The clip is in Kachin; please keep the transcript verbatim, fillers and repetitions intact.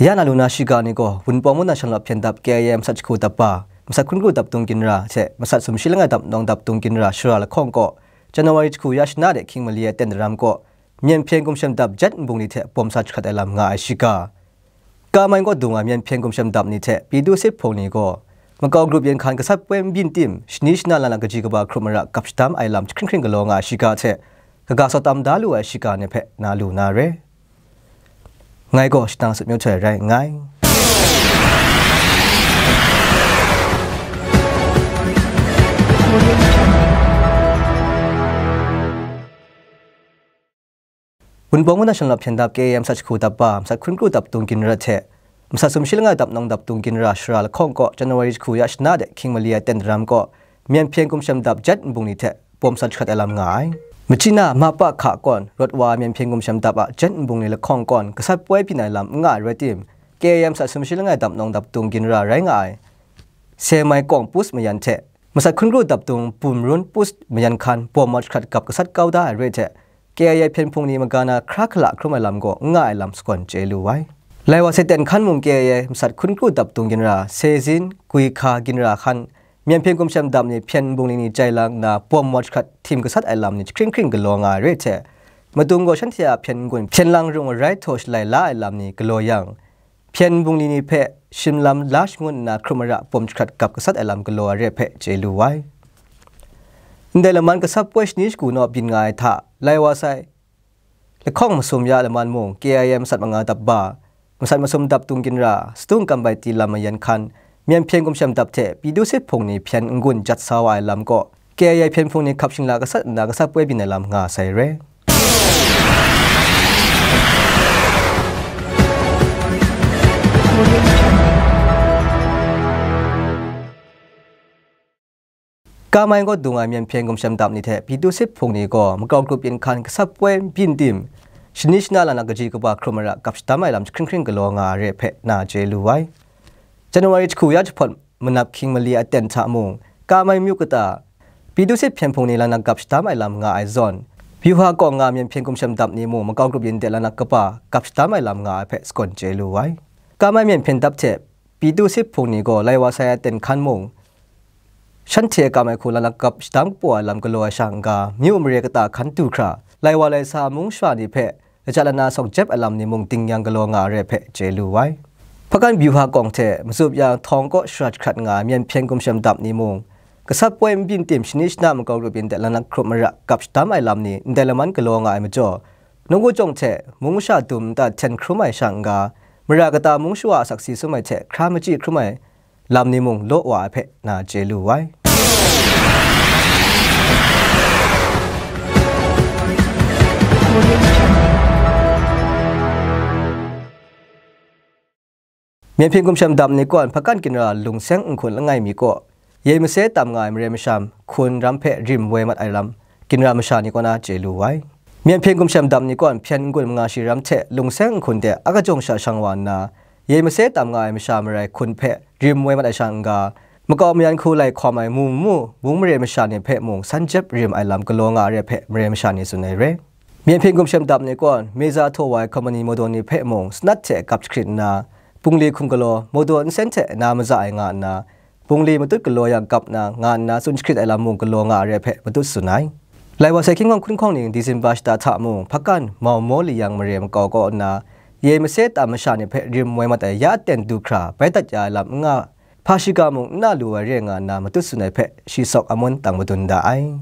Ya na lu na shiga ni gaw, Wunpawng mung na shanglawt hpyen dap K I A masat jahku dap ba, masat hkun kru dap tung ginra hte masat sumshi langai dap nawng dap tung ginra shara lahkawng kaw, January jahku ya shana de hkying mali ai ten daram kaw, myen hpyen gumshem dap jet nbung ni hte bawm sa jahkrat ai lam nga ai shiga. Kamai kaw dung ai myen hpyen gumshem dap ni hte Pitu Sit Hpung ni gaw, Makau grup yin hkan gasat poi byin tim, shani shana lan a kaji kaba hkrum mara gap shadam ai lam jahkring hkring galaw nga ai shiga hte, kaga sawt tam da lu ai shiga ni hpe na lu na re. Ngai gaw Shadang Sut Myaw Htoi rai nngai. Wunpawng mung na shanglawt hpyen dap K I A masat jahku dap ba, masat hkun kru dap tung ginra hte masat sumshi langai dap nawng dap tung ginra shara lahkawng kaw, January jahku ya shana de hkying mali ai ten daram kaw, myen hpyen gumshem dap jet nbung ni hte bawm sa jahkrat ai lam nga ai. Machina Mapa hka kawn rawt wa ai myen hpyen gumshem dap a jet nbung ni lahkawng kawn gasat poi byin ai lam n nga ai rai tim, K I A masat sumshi langai dap nawng dap tung ginra rai nga ai Semai Kawng Pus mayan hte masat hkun kru dap tung Bum Run Pus mayan hkan bawm maw jahkrat gap gasat kau da ai re hte, K I A hpyen hpung ni maga na hkra hkala hkrum ai lam gaw n nga ai lam sagawn chye lu ai. Lai wa sai ten hkan mung K I A masat hkun kru dap tung ginra, Sezin, Gwi Hka ginra hkan, myen hpyen gumshem dap ni hpyen nbung ni ni jai lang nna bawm maw jahkrat htim gasat ai lam ni jahkring hkring galaw nga ai re hte, madung gaw shanhte a hpyen n-gun hpyen lang rung arai htaw shalai la ai lam ni galaw yang, hpyen nbung ni ni hpe shim lam la shangun nna hkrum mara bawm jahkrat gap gasat ai lam galaw ai re hpe chye lu ai. Ndai laman gasat poi shani shagu naw byin nga ai hta, lai wa sai lahkawng masum ya laman mung K I A masat manga dap ba, masat masum dap tung ginra, Sadung Kambaiti lam mayan hkan, myen hpyen gumshem dap hte Pitu Sit Hpung ni hpyen n-gun jat sa wa ai lam kaw, K I A hpyen hpung ni hkap shingla gasat nna gasat poi byin ai lam nga sai re. Kamai kaw dung ai myen hpyen gumshem dap ni hte Pitu Sit Hpung ni gaw Makau grup yin hkan gasat poi byin tim, shani shana lan a kaji kaba hkrum mara gap shadam ai lam jahkring hkring galaw nga ai re hpe na chye lu ai. January jahku ya jahpawt manap hkying mali a ten hta mung, Kamai myu kata Pitu Sit hpyen hpung ni lanak gap shadam ai lam nga ai zawn, Byuha Kawng nga myen hpyen gumshem dap ni mung Makau grup yin de lanak kaba gap shadam ai lam nga ai hpe sagawn chye lu ai. Kamai myen hpyen dap hte Pitu Sit Hpung ni gaw lai wa sai a ten hkan mung, shanhte Kamai hku lanak gap shadam kaba ai lam galaw ai sha n-ga, myu mare kata hkan du hkra, lai wa lai sa mung shara ni hpe lajat lana sawk jep ai lam ni mung ding yang galaw nga ai re hpe chye lu ai. Hpakan Byuha Kawng hte Matsup yang Htawng kaw shara jahkrat nga ai myen hpyen gumshem dap ni mung, gasat poi n byin tim shani shana Makau grup yin de lanak hkrup mara gap shadam ai lam ni ndai laman galaw nga ai majaw, Nawku Jawng hte mung masha dum nta hten hkrum ai sha n-ga, mara kata mung shawa a saksi sum ai hte hkra machyi hkrum ai lam ni mung law wa ai hpe na chye lu ai. Myen hpyen gumshem dap ni kawn hpakan ginra Lungseng Nhkun langai mi kaw, yei mase tam nga ai mare masha hkun ram hpe rim woi mat ai lam, ginra masha ni kaw na chye lu ai. Myen hpyen gumshem dap ni kawn hpyen n-gun manga shi ram hte Lungseng Nhkun de a kajawng sha shang wa nna, yei mase tam nga ai masha marai hkun hpe rim woi mat ai sha n-ga, makau mayan hku lai hkawm ai mu nmu mung mare masha ni hpe mung san jep rim ai lam galaw nga ai re hpe mare masha ni tsun ai re. Myen hpyen gumshem dap ni kawn, meza htaw wa ai company mawdaw ni hpe mung sanat hte gap jahkrit nna, bungli hkum galaw, mawdaw nsen hte na maza ai nga nna, bungli matut galaw yang gap na nga nna tsun jahkrit ai lam mung galaw nga ai re hpe matut tsun ai. Lai wa sai hkying hkawng hkun hkawng ning December shata hta mung, hpakan mau maw li yang mare makau kaw nna, yei mase tam masha ni hpe rim woi mat ai ya aten du hkra bai dat ya ai lam n nga, hpa shiga mung n na lu ai re nga nna matut tsun ai hpe shi sawk amun tang madun da ai.